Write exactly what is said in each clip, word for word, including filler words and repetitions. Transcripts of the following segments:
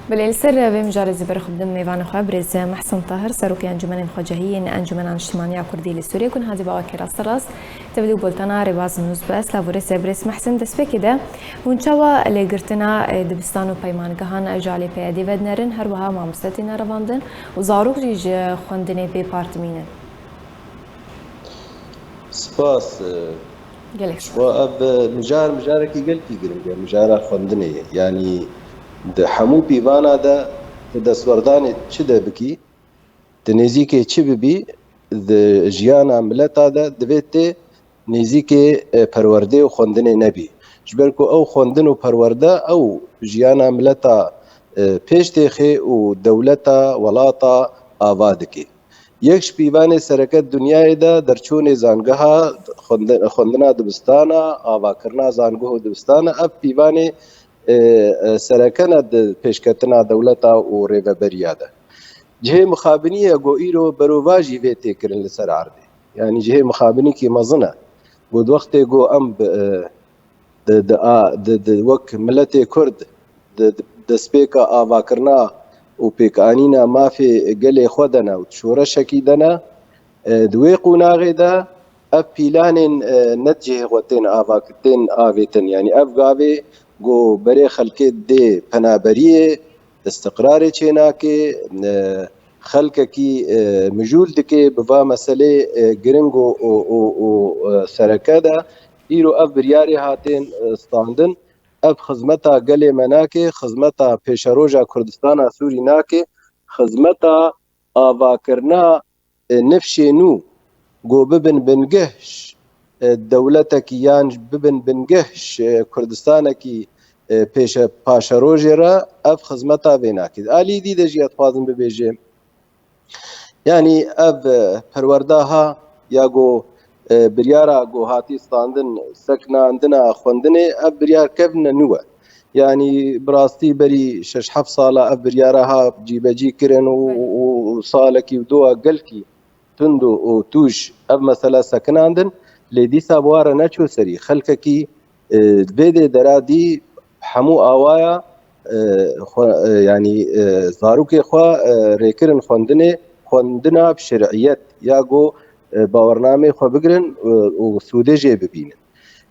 Belê, li ser vê mijarê zî ber xwe bidim mêvanê xwe, birêz Mehsen Tahir, Serokê Encûmenên Xwecihî yên Encûmena Niştimaniya Kurdî li Sûriyê, ku niha zî bi awakê rasterast tevlî û bultena Rêbaz News bi. Silav û rêz, birêz Mehsen, destpêkê de hûn çawa lêgirtina, e, dibistan û peymangehan ji alî P Y D'ê ve dinerin, her wiha mamoste têne revandin û zarok jî ji xwendinê bêpar dimînin? Spas. Gelek spas. Ev, e, mijar, mijarekî gelkî giring e, mijara xwendinê ye. Yanî di hemû pîvana de, di destwerdanê çi de bikî, di nêzîkê çi bibî, di jiyana mileta de divê tê nêzîkê, e, perwerdê û xwendinê nebî. Ji ber ku ew xwendin û perwerde ew jiyana mileta, e, pêş têxê û dewleta, welata ava dike. Yek ji pîvanê sereke di dinyayê de derçûnê zangeha xwendin-, xwendina dibistana, avakirina zangeh û dibistana, ev pîvanê, e, e, sereke ne di pêşketina dewleta û rêveberiya de. Cihê mixabinî ye ku îro berovajî vê tê kirin li ser erdê. Yanî cihê mixabinîkî mezin e. Ku di wextê ku em bi, e, di, di, a, di, di, wek miletê Kurd di, di destpêka avakirina û pêkanîna mafê gelê xwe de ne û di şoreşekî de ne, e, di wê qonaxê de ev pîlanên, e, ne cihê xwe tên avak-, tên avêtin. Yanî ev gavê ku berê xelkê dê penaberiyê, istiqrarê çênake, e, xelkekî, e, mijûl dike bi va meselê, e, giring û, û, û, û, e, sereke de îro ev biryarê hatên, e, standin. Ev xizmeta gelê me nake, xizmeta pêşeroja Kurdistana Sûrî nake, xizmeta avakirina, e, nifşê nû ku bibin bingeh ji, e, dewletekî yan ji bibin bingeh ji, e, Kurdistanekî, e, pêşe-, paşerojê re ev xizmeta vê nake. Alî dî de jî ez dixwazim bibêjim, yanî ev, e, perwerda ha ya ku, e, biryara ku hatî standin seknandina xwendinê, ev biryar kevn e, nû e. Yanî bi rastî berî şeş heft sala ev biryara ha cîbecî kirin û, Belê. û, û salekî û dowa gelkî tund û, û tûj ev mesele sekinandin, lê dîsa bi wa re neçû serî. Xelkekî, e, vê dê dera dî hemû awaya, e, xwe, e, yanî, e, zarokê xwe, e, rêkirin xwendinê, xwendina bi şer'iyet ya ku, e, bawernameyê xwe bigirin, e, û sûdê jê bibînin.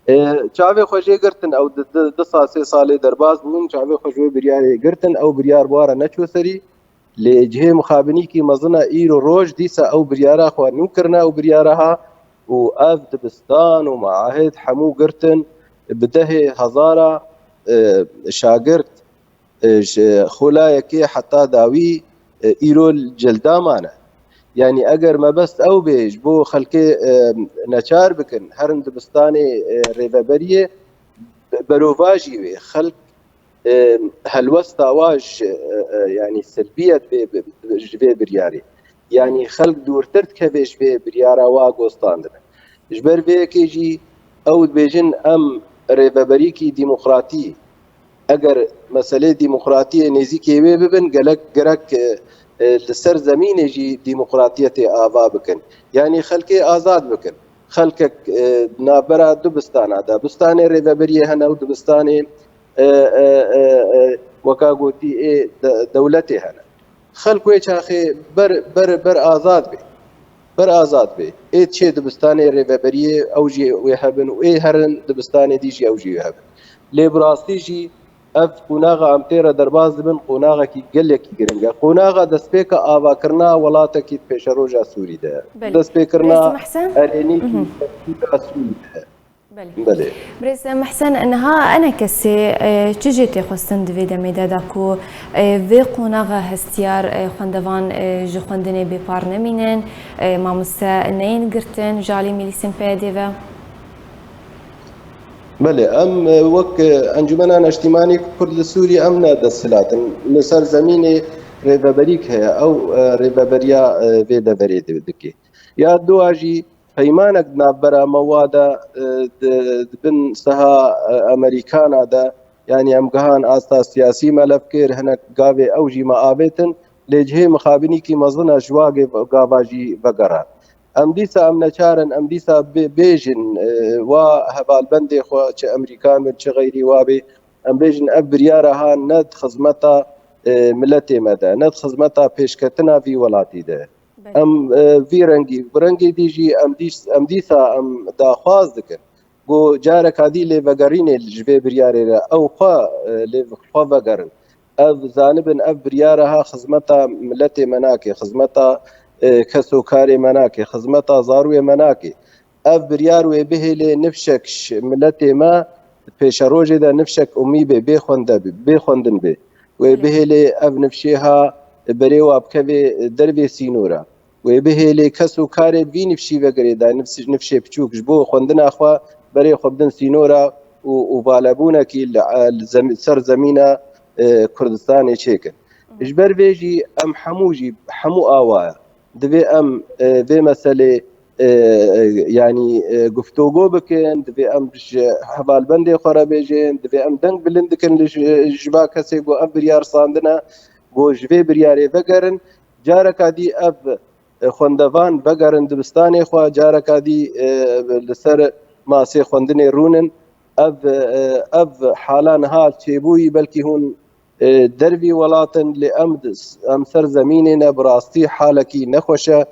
E, çavê xwe jê girtin, ew di, di, du sal, sê salê derbas bûn, çavê xwe ji wê biryarê girtin, ew biryar bi wa re neçû serî. Lê cihê mixabinîkî mezin e, îro roj dîsa ew biryara xwe nû kirine, ew biryara ha û ev dibistan û maahid hemû girtin, bi dehê hezara, e, şagirt, e, ji xola yekê heta dawî, e, îro li cilda mane. Yanî eger mebest ew bê, ji bo xelkê, e, neçar bikin, herin dibistanê, e, rêveberiyê, berovajî wê xelk, e, helwesta wa ji, e, e, yanî selbiyet bê, bi, bi, ji vê biryarê. Yanî xelk dûrtir dikeve ji vê biryara wa gostandine. Ji ber vê yekê jî ew dibêjin, em rêveberîkî demokratî, eger meselê demokratiyê nêzîkê wê bibin, gelek gerek, e, e, li ser zemînê jî demokratiyetê ava bikin. Yanî xelkê azad bikin. Xelkek, e, navbera du bistana de, bistanê rêveberiyê hene û dibistanê, e, e, e, e, weka gotî ê de, dewletê hene. Xelk wê çaxê ber, ber, ber azad bê. Ber azad bê. Ê çê dibistanê rêveberiyê ew jî wê hebin û ê herin dibistanê dî jî ew jî wê hebin. Lê bi rastî jî ev qonaxa em tê re derbas dibin, qonaxekî gelekî giring e. Qonaxa destpêka avakirina welatekî di pêşeroja Sûrî de. Belê. Destpêkirina Birêz Mehsen? erênîkî Mhm. Sûrî de. Belê. Belê. Birêz Mehsen, niha enekesê, e, çi jê tê xwestin di vê demê de, da ku, e, vê qonaxa hestiyar, e, xwendevan, e, ji xwendinê bêpar nemînin, e, mamoste neyên girtin ji alî milîsên P Y D ve? Belê, em, e, wek, e, Encûmena Neştîmanî Kurd li Sûrî em ne desthilat in. Li ser zemînê rêveberîk heye, ew, e, rêveberiya, e, vê deverê di-, dike. Ya dua jî peymanek di navbera me wa de, e, di, di bin siha, e, Amerîkana de, yanî em gihan asta siyasî me lev kir, hinek gavê ew jî me avêtin, lê cihê mixabinîkî mezin e ji wa gê-, gava jî vegere. Em dîsa em neçar in, em dîsa bê-, bêjin, e, wa hevalbendê xwe, çi Amerîkan bin, çi xeyrî wa bê, em bêjin ev biryara ha ne di xizmeta e, miletê me de, ne di xizmeta pêşketina vî welatî de. Em, e, vî rengî, bi rengê dî jî em dîs-, em dîsa em daxwaz dikin ku careka dî lê vegerînê ji vê biryarê re ew xwe, e, lê xwe vegerin. Ev zanibin, ev biryara ha xizmeta miletê me nake, xizmeta, e, kes û karê me nake, xizmeta zarûyê me nake. Ev biryar wê bihêlê nifşek ji miletê me pêşerojê de nifşek umî bê, bê xwende bê, bê xwendin bê. Wê bihêlê ev nifşê ha berê wa bikevê dervê sînora. Wê bihêlê kes û karê bi vî nifşî ve girêdayî, nifş-, nifşê piçûk ji bo xwendina xwe berê xwe bidin sînora û, û valebûnekî li, li zem-, ser zemîna, e, Kurdistanê çêkin. Ji ber vê jî em hemû jî, hemû awaya divê em, e, vê meselê, e, e, yanî, e, guftûgo bikin, divê em ji hevalbendê xwe re bêjin, divê em deng bilind dikin li ji, ji ba kesê ku ev biryar standine, ku ji vê biryarê vegerin. Careka dî ev, e, xwendevan vegerin dibistanê xwe, careka dî, e, li ser masê xwendinê rûnin. Ev, e, ev hala niha çêbûyî, belkî hûn, e, dervî welat in, lê em di, em ser zemînê ne, bi rastî halekî nexweş e.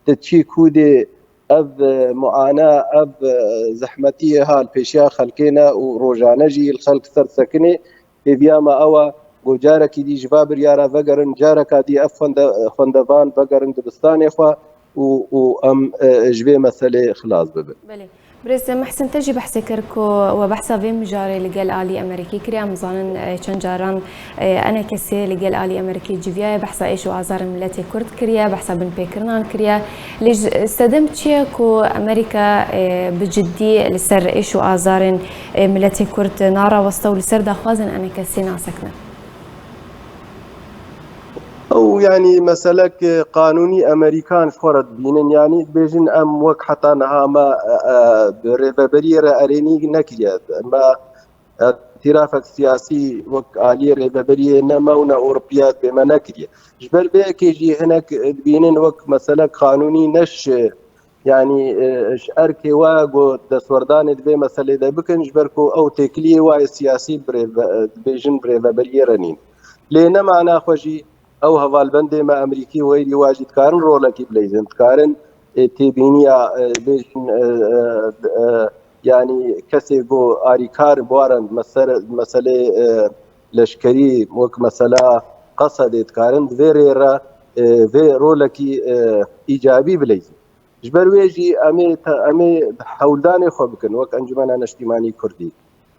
Ti çî kûdê ev, e, muana, ev, e, zehmetiyê ha li pêşiya xelkê ne û rojane jî li xelk ser sekinê. Hêviya me ew e ku carekî dî ji va biryara vegerin, careka dî ev xwende-, xwendevan vegerin dibistanê xwe û, û em, e, ji vê meselê xilas bibin. Belê. Birêz Mehsin, te jî behsê kir ku we behsa vê mijarê li gel alî Amerîkî kiriye. Em zanin, e, çend caran, e, enekesê li gel alî Amerîkî civiyaye, behsa êş û azarên miletê Kurd kiriye, behsa binpêkirinan kiriye. Lê ji sedem çi ye ku Amerîka, e, bi ciddî li ser êş û azarên, e, miletê Kurd naraweste û li ser daxwazên enekesê nasekine? Ew, yanî, meselek, e, qanûnî Amerîkan ji xwe re dibînin. Yanî, dibêjin, em wek heta niha me, e, e, bi rêveberiyê re erênî nekiriye. Me, e, îtirafek siyasî wek aliyê rêveberiyê ne me û ne Ewropiya dibê me nekiriye. Ji ber vê yekê jî hinek, e, dibînin wek meselek qanûnî ne ji, yanî, e, ji erkê we ku destwerdanê di vê meselê de bikin, ji ber ku ew têkiliyê wa yê siyasî bi rêve-, dibêjin bi rêveberiyê re nîn. Lê ne mana xwe jî ew hevalbendê me Amerîkî û xeyrî wa jî dikarin rolekî bileyzin, dikarin, e, têbîniya, e, bêjin, e, e, e, yanî kesê ku arîkar bi wan re di meser-, meselê, e, leşkerî, wek mesela Qesedê dikarin di vê rê re, e, vê rolekî, e, îcabî bileyzin. Ji ber wê jî em ê te-, em ê hewldanê xwe bikin wek Encumena Neştîmanî Kurdî.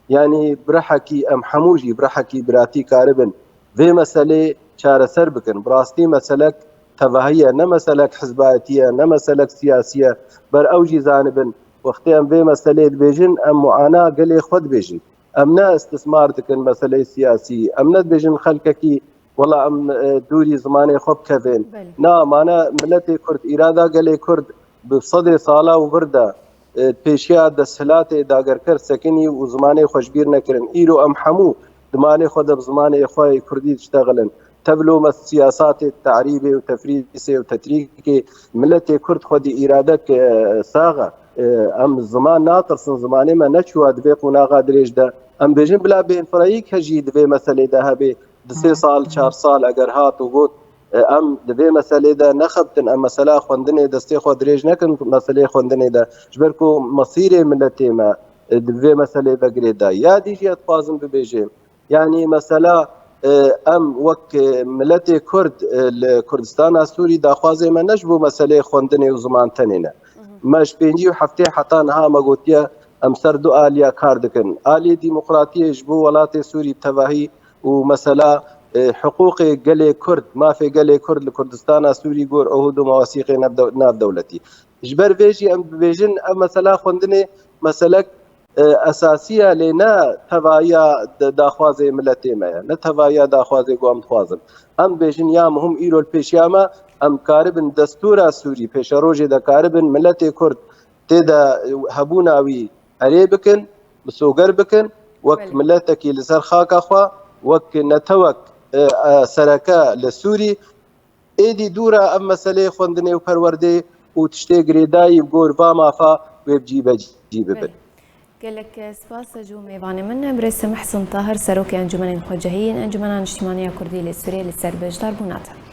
Yanî bi rihekî em hemû jî bi rihekî biratî karibin vê meselê çareser bikin. Bi rastî meselek tevahî ye, ne meselek hizbayetî ye, ne meselek siyasî ye. Ber ew jî zanibin, wextê em vê meselê dibêjin, em muana gelê xwe dibêjin. Em ne istismar dikin meseleyê siyasî. Em ne dibêjin xelkekî, wela em, e, dûrî zimanê xwe bikevin. Belê. Na, mane miletê Kurd, îrada gelê Kurd bi sedê sala û vir de, e, pêşiya desthilatê dagerker sekinî û zimanê xwe ji bîr nekirin. Îro em hemû di malê xwe de bi zimanê xwe yê Kurdî diştexilin. Tevlo me siyasatê terîbê û tefrîsê û tetrîkê miletê Kurd xwedî îradek, e, sax e. E, em ziman natirsin, zimanê me neçûwa di vê qonaxa dirêj de. Em bêjin bila bêhnfirayîk he jî di vê meselê de hebe. Di sê sal, çar sal eger hat û got, e, em di vê meselê de nexebtin, em mesela xwendinê destê xwe dirêj nekin meseleyê xwendinê de. Ji ber ku mesîrê miletê me, e, di vê meselê de girêdayî. Ya dî jî ez dixwazim bibêjim. Yanî mesela, e, em wek, e, miletê Kurd, e, li Kurdistana Sûrî daxwazê me ne ji bo meseleyê xwendinê û ziman tenê ne. Me ji pêncî û heftê heta niha me gotiye em ser du aliya kar dikin. Aliyê demokratiyê ji bo welatê Sûrî bi tevahî û mesela, e, hiqûqê gelê Kurd, mafê gelê Kurd li Kurdistana Sûrî gor uhûd û mewasîqê navdew-, navdewletî. Ji ber vê jî em dibêjin ev mesela xwendinê meselek, e, esasî ye, lê ne tevahiya de-, daxwazê miletê me ye, ne tevahiya daxwazê ku em dixwazin. Em dibêjin ya muhim îro li pêşiya me, em karibin destûra Sûrî pêşerojê de karibin miletê Kurd tê de hebûna wî erê bikin, misoger bikin, wek Belê. miletekî li ser xaka xwe, wek netewek, e, e, sereke li Sûrî, êdî dûra ev meseleyê xwendinê û perwerdê û tiştê girêdayî bi gor va mafa wê bi cîbecî bibin. Belê. Gelek spas ji bo mêvanê min, birêz Mehsûn Tahir, Serokê Encûmenên Xwecihî yên Encûmena Niştîmaniya Kurdî li Sûriyê, li ser beşdarbûna te.